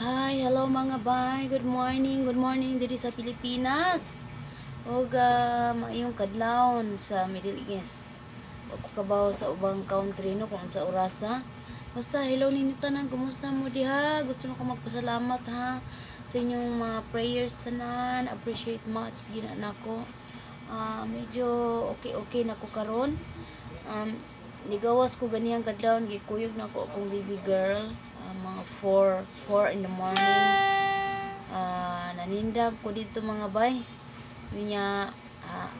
Hi, hello mga bay. Good morning diri sa Pilipinas. Ug maayong kadlawon sa Middle East. Wa ko kabaw sa ubang country, no, kung sa orasa. Basta hello ninyo tanan, kumusta mo diha? Gusto na ko magpasalamat ha sa inyong mga prayers tanan. Appreciate much gina nako. Medyo okay-okay na ko karon. Nigawas ko ganihang kadlawon, gikuyog na ko akong baby girl. Mga 4 in the morning. Nanindab ko dito, mga bay. Niya,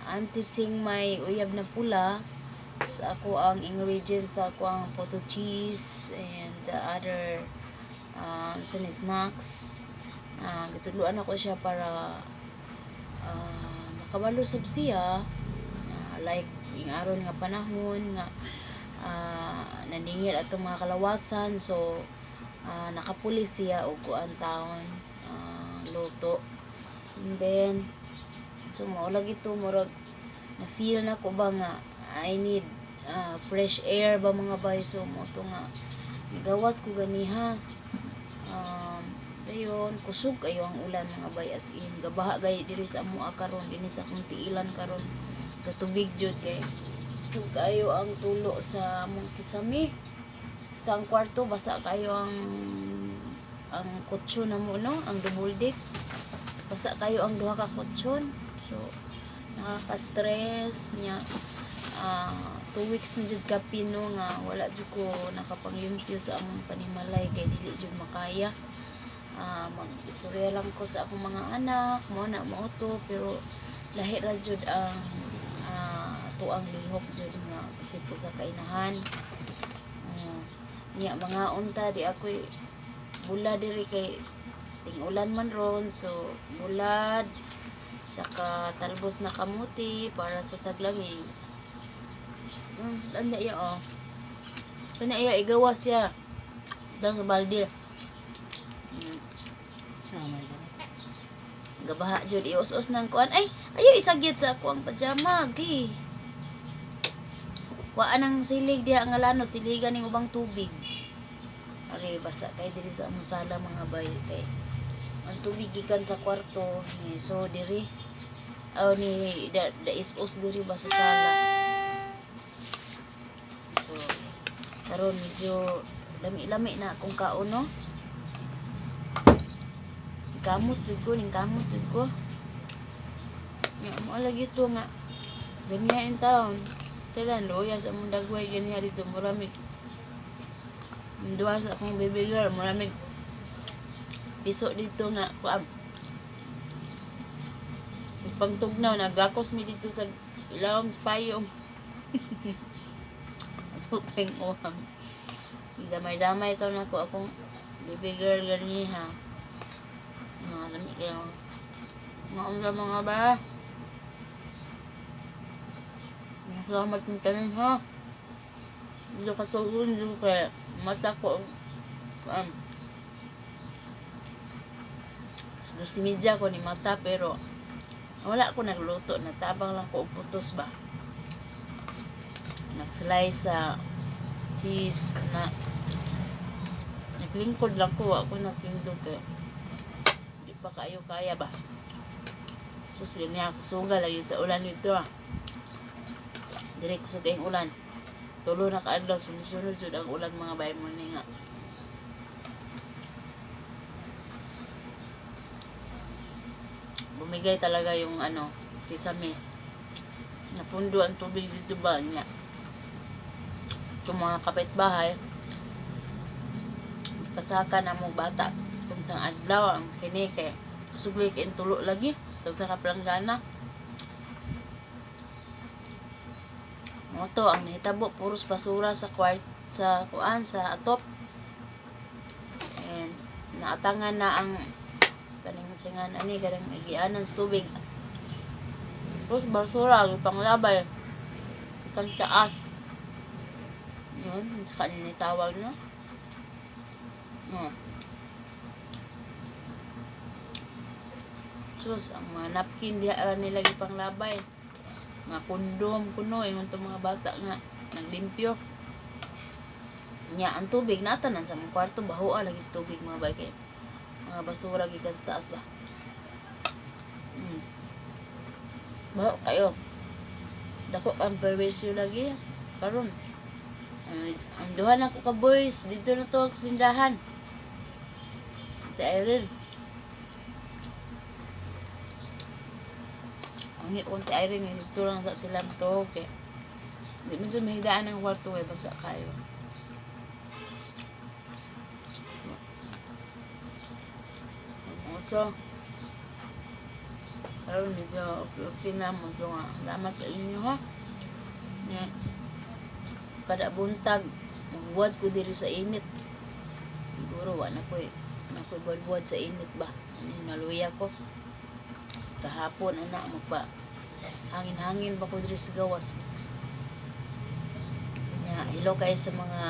I'm teaching my uyab na pula sa ako ang ingredients sa ako ang potato cheese and other so ni snacks. Gitudloan ako siya para makabalo sab siya, like yung aron nga panahon nga naningil atong mga kalawasan, so nakapuli siya og kuan taon, luto. And then so mao lagi to, murag na feel na ko ba nga I need fresh air ba, mga bay. So mo to nga gawas ko ganiha. Dayon kusog kayo ang ulan, mga bay, as in gabaha gay diri sa amoa karon, dinhi sa akong tiilan karon, gatubig jud kay kusog kayo ang tulo sa among kisame. Basta ang kwarto basa kayo, ang kutson na mo, no, ang double deck, basa kayo ang duha ka kutson. So nakaka-stress niya. 2 weeks na jud kapin, no, nga wala jud ko nakapanglimpyo sa among panimalay kay dili jud makaya. Mag-istorya lang ko sa akong mga anak mo na mo to, pero lahi ra jud ang tuang lihok jud nga isip ko sa kainahan. Niya mga unta di ako'y bula diri kay ting-ulan man ron, so bulad tsaka talbos na kamuti para sa taglamig. Ano iya, oh. Kana iya igawas siya. Daw sa balde. Sama ba? Gabaha jud, ius-us nang kuan. Ay, ayo isagyat sa ako ang pajama, gi. Wa nang silig diha nga lanot, siligan ning ubang tubig. Are basa kay diri sa among sala, mga bay, kay ang tubig gikan sa kwarto ni so diri. Aw ni da, da is-us diri ba sa sala. So karon medyo lami-lami na akong kaon, no. Kamot jud ko ning kamot jud ko. Nga mo lagi to nga ganyan in town. Kailan luya sa among dagway ganyan dito murami. Duha sa akong baby girl, murami piso dito nga kuan. Pangtugnaw nagakos mi dito sa ilawom sa payong. Supeng ulam. Damay-damay to na ko akong baby girl ganiha. Mga lami kayo. Mga unsa, mga ba? Salamat ng tanan ha. Dito ka tugon dito kay mata ko. 2:30 ko ni mata, pero wala ko nagluto, natabang lang ko og putos ba. Nag-slice sa cheese na naglingkod lang ko, ako nagtindog kay di pa kayo kaya ba. Sus, ganyan ako suga lagi sa ulan nito ah. Dire ko sa kayong ulan. Tulo na kaadlaw, sunod-sunod jud ang ulan, mga bay, mo ni nga. Bumigay talaga yung ano, kisame. Napundo ang tubig dito ba niya. Itong mga kapitbahay, pasaka na mo bata kung sang adlaw ang kini kay sugli kay tulo lagi tag sa kaplanggana. Mo to ang nahitabo, puros basura sa kwart sa kuan sa atop. And naatangan na ang kaning singan ani kanang igianan sa tubig. Puros basura panglabay kan taas. Yun, sa kanin tawag, no? Sus, ang mga napkin diha ra nila gipanglabay. Mga kondom kuno ingon tong mga bata nga naglimpyo. Nya ang tubig natanan sa mong kwarto, bahoa lagi sa tubig, mga bay, kay Mga basura gikan sa taas ba. Baho kayo. Dako kang perwisyo lagi. Karon. Ay, ang duha na ko ka boys dito na to sa tindahan. Ate Irene. Ang ikon ti Irene dito lang sa sila to okay. Di man jud mahigdaan ang kwarto kay basa kayo. So, karon medyo okay, okay na mo to nga. Salamat sa inyo ha. Nga, kada buntag magbuhat ko diri sa init. Siguro wa na ko'y na ko'y buhat sa init ba. Ano, naluya ko. Kahapon ana magpa hangin-hangin ba ko diri sa gawas. Nya, hello kayo sa mga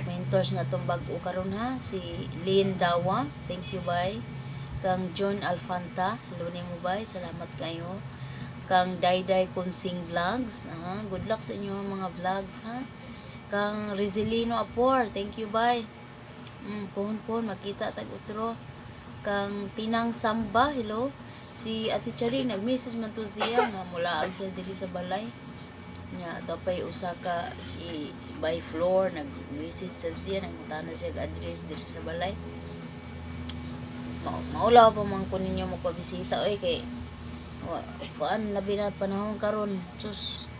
mentors na itong bag-o karon ha. Si Lynn Dawa, thank you bye. Kang John Alfanta, hello nimo bye, salamat kayo. Kang Dayday Consing Vlogs, ha? Good luck sa inyo mga vlogs ha. Kang Rizalino Apor, thank you bye. Pohon-pohon makita tag utro. Kang Tinang Samba, hello. Si Ate Charing, nag-message man to siya nga mulaag siya diri sa balay. Nya dapay usa ka si by floor nag-message sa siya, nangutana siya og address diri sa balay. Maulaw pa man ko ninyo magpabisita oy kay kuan labi na panahon karon. Sus,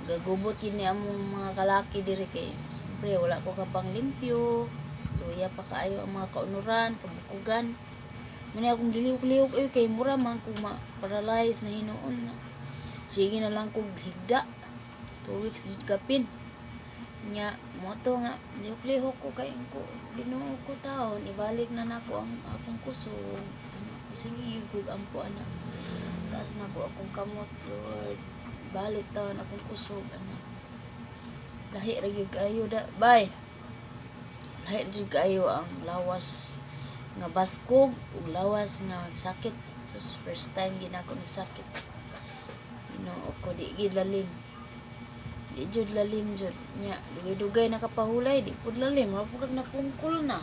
gagubot yun ni among mga kalaki diri kay siyempre wala ko ka pang limpyo. Luya pa kaayo ang mga kaunuran, kabukugan. Muna akong gilihok-lihok oy kay mura man kung ma-paralyze na hinuon nga. Sige na lang kog higda. 2 weeks jud kapin. Nya mo to nga lihok-lihok ko kay ko Ginoo ko taon ibalik na nako ang akong kusog. Ano ko sige yugog ampo ana. Taas na ko akong kamot, Lord. Balik taon akong kusog ana. Lahi ra gyud kaayo da. Bye. Lahi ra gyud kaayo ang lawas nga baskog ug lawas nga sakit. Sus, first time gid nako nagsakit. Ginoo ko di gid lalim. Di jud lalim jud. Nya dugay-dugay nakapahulay di pud lalim, wa pud kag napungkol na.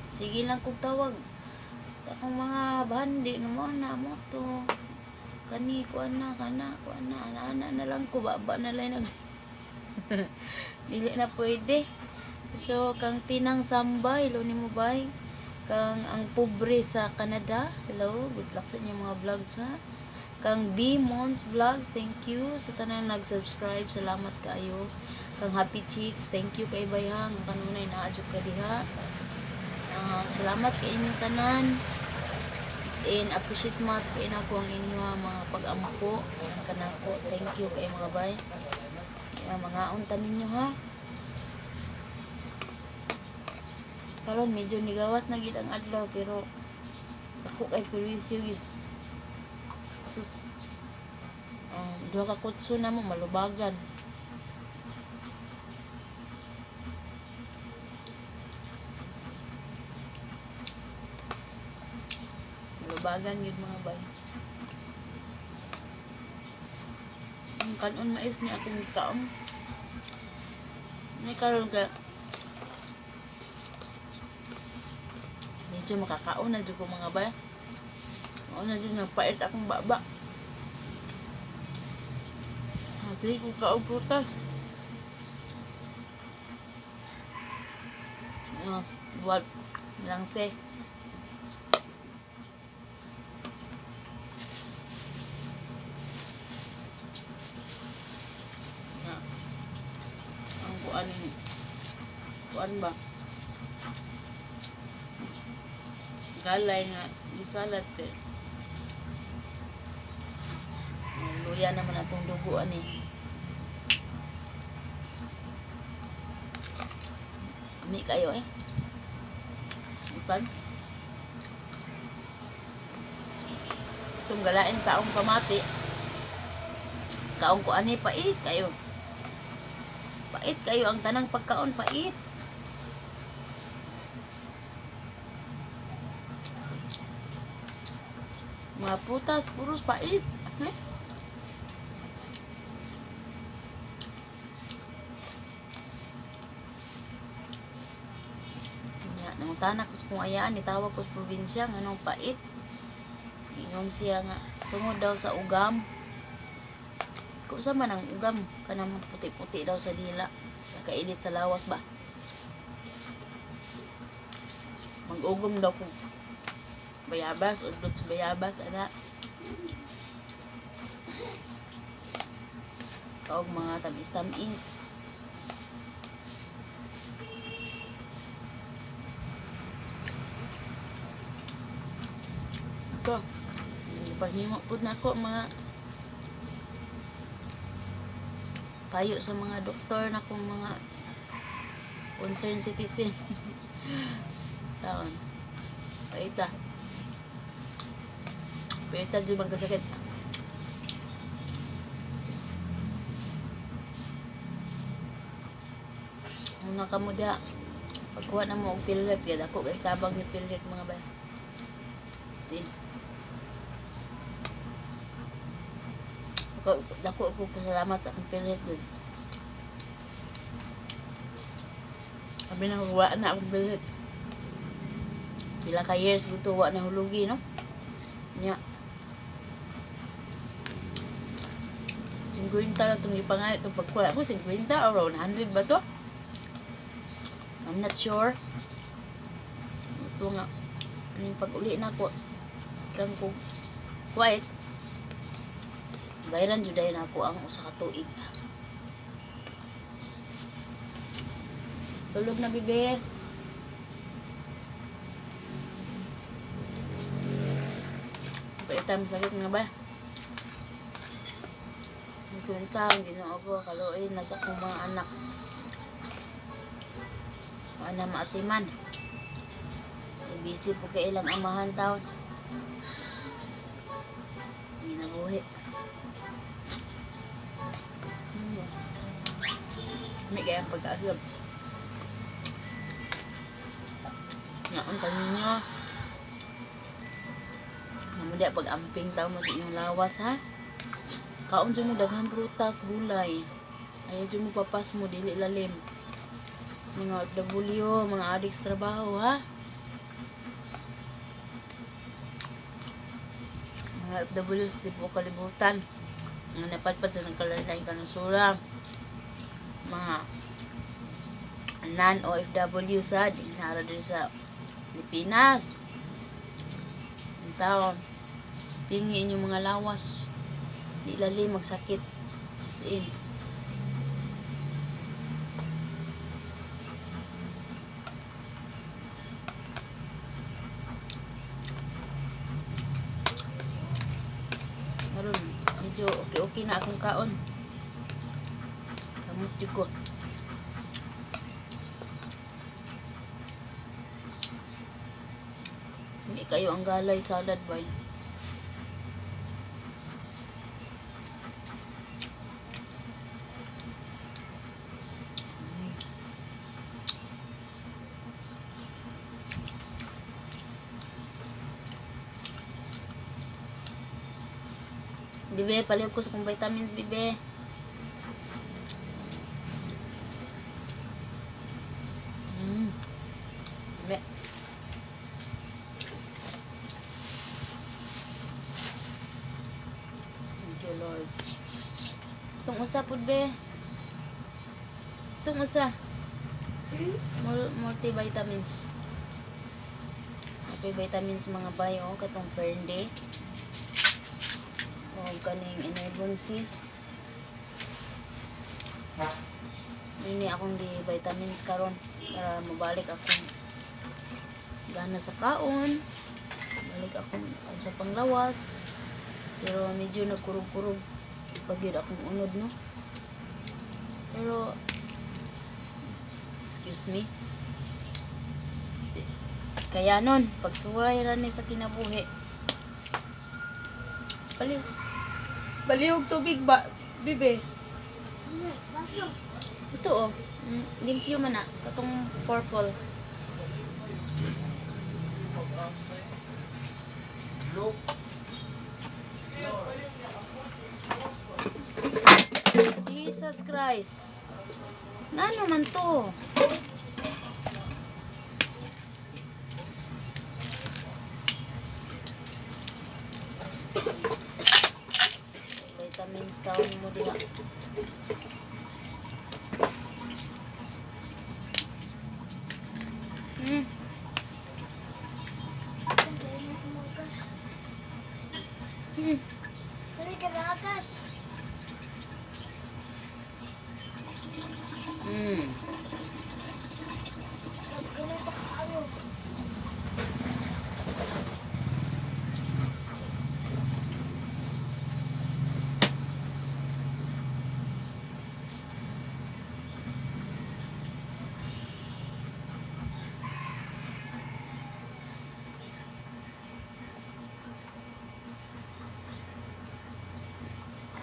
Sige lang kog tawag sa akong mga bandi nga mo na mo to. Kani kuan na kana kuan na ana na lang ko baba na lang nag dili na pwede. So kang Tinang Samba, hello nimo bay. Kang ang pobre sa Canada, hello, good luck sa inyong mga vlogs ha. Kang B Mons Vlogs, thank you sa tanang nag-subscribe, salamat kaayo. Kang Happy Chicks, thank you kay bayha nga kanunay naa jud ka diha. Salamat kay inyong tanan. As in, appreciate much kay nako ang inyo mga pag-ampo kanako. Thank you kay mga bay. Mga unta ninyo ha. Karon medyo nigawas na gid ang adlaw pero dako kay perwisyo gid. Sus, duha ka kutso na mo malubagan. Malubagan gid mga bay. Ang kanon mais ni akong gikaon. Ni karon ka medyo makakaon na jud ko mga bay. Mao na jud nagpait akong baba. Sige ko kaog prutas. Buhat langse. Na, ang kuan ni kuan ba? Galay nga gisalat kay. Luya naman atong dugo ani. Ami kayo eh. Utan. Itong galain taong pamati. Kaon ko ani pait kayo. Pait kayo ang tanang pagkaon pait. Mga prutas puros pait. Eh? Nangutana ko sa kung ayaan, nitawag ko sa probinsya nganong pait. Ingon siya nga tungod daw sa ugam. Kung sa man ang ugam, kanang puti-puti daw sa dila. Nakainit sa lawas ba? Mag-ugom daw kung bayabas, udlot sa bayabas, ana. Kaog mga tamis-tamis. Ito, pahimo po na ako mga Payo sa mga doktor na kung mga concerned citizen. Taon. paita. Paita dyan magkasakit. Una ka mo diha. Pagkuha na mo og pilit, kay dako kay tabang ni pilit mga bay. Sin. Dako, dako ko pasalamat ang pilit gud. Sabi na, huwa na akong bilit. Pila ka years gud to wa na hulugi, no? Nya, 50 na itong ipangalit itong pagkuha ko. 50 or 100 ba to? I'm not sure. Ito nga, aning pag-uli na ko, kang ko, quiet. Bayaran juday na ako ang usa ka tuig. Tulog na, bibe. Paita, masakit nga ba? Ang kwenta, ang ginoo ko, kaluoy na sa akong mga anak. Wala maatiman. Eh, busy po kay ilang amahan taon. Ginabuhi. May kaya ang pagkaasab. Nga, ang kaninyo. Mamuda pag amping tao mo sa inyong lawas ha. Kaon dyan mo daghang prutas, gulay. Ayaw dyan mo papas mo, dili lalim. Mga OFW, mga adik sa trabaho ha. Mga OFW sa tibuok kalibutan. Mga napadpad sa nagkalain kanusura. Mga non-OFW sa dinara diri sa Pilipinas. Ang tao, pingi inyong mga lawas. Di lalim, magsakit. As in. Karon, medyo okay-okay na akong kaon. Kamot jud ko. Hindi kayo ang galay salad bay. Bibe, paliw ko sa kong vitamins, bibe. Mm. May. Thank you, Lord. Itong usa pud be. Itong usa. Multivitamins. Okay, vitamins mga bayo katong Fernde. O kaning Energon C. Yun ni akong di vitamins karon para mabalik akong gana sa kaon. Balik akong sa panglawas. Pero medyo nagkurog-kurog pag yun akong unod, no? Pero, excuse me. Kaya nun, pagsuway ra ni sa kinabuhi. Baliw. Baliw tubig ba, bibe? Ito oh, limpyo man na, katong purple. Jesus Christ. Ngano man to? advance taon mo diha.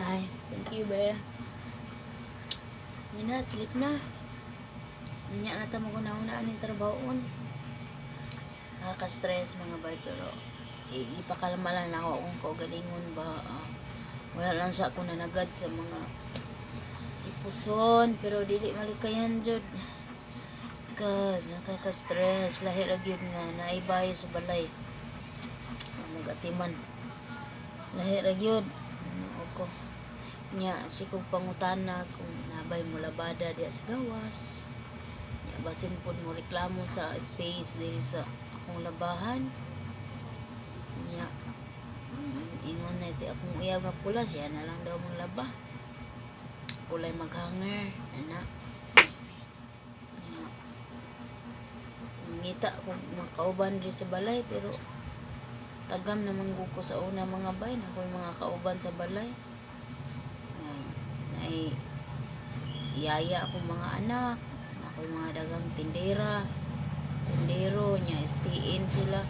Ay, thank you, be. Yun na, sleep na. Unya na ta maguna-una aning trabahoon. Nakaka-stress, mga bay, pero ipakalma lang ako kung kaugalingon ba. Wala lang sa ako nanagad sa mga ipuson, pero dili malikayan jud. Cause nakaka-stress, lahi ra gyud nga naibay sa balay. Magatiman. Lahi ra gyud. Ano ko. Nya si kong pangutana kung nabay mo labada diya sa gawas. Nya basin pod mo reklamo sa space diri sa akong labahan. Nya ingon na si akong uyab nga pula, siya na lang daw maglaba. Kulay maghanger ana. Nya ngita kung makauban diri sa balay, pero tagam naman gud ko sa una, mga bay, na ako'y mga kauban sa balay. Ay, naay yaya akong mga anak, ako'y mga dagang tindera, tindero nya stay in sila.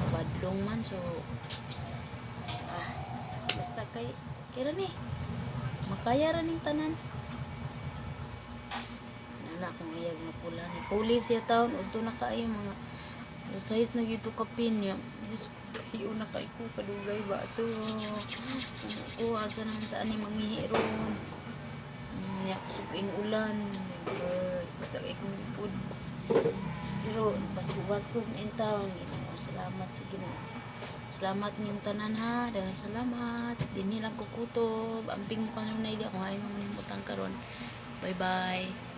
Badlong man, so basta kay kira ni makaya ra ning tanan. Nana akong uyab nga pula ni puli siya taon udto na kaayo mga size na gyud to kapin niya. Diyos ko, kayo na kay ko kadugay ba ato. Ano ko, asa naman ta ani manghihi ron. Nya kusog ing ulan. My God, basta kay kong likod. Pero basko-basko in town. Ginoo, salamat sa Ginoo. Salamat niyong tanan ha. Daghang salamat. Dinhi lang ko kutob. Amping mo kanunay di ako ay mo nimutang karon. Bye bye.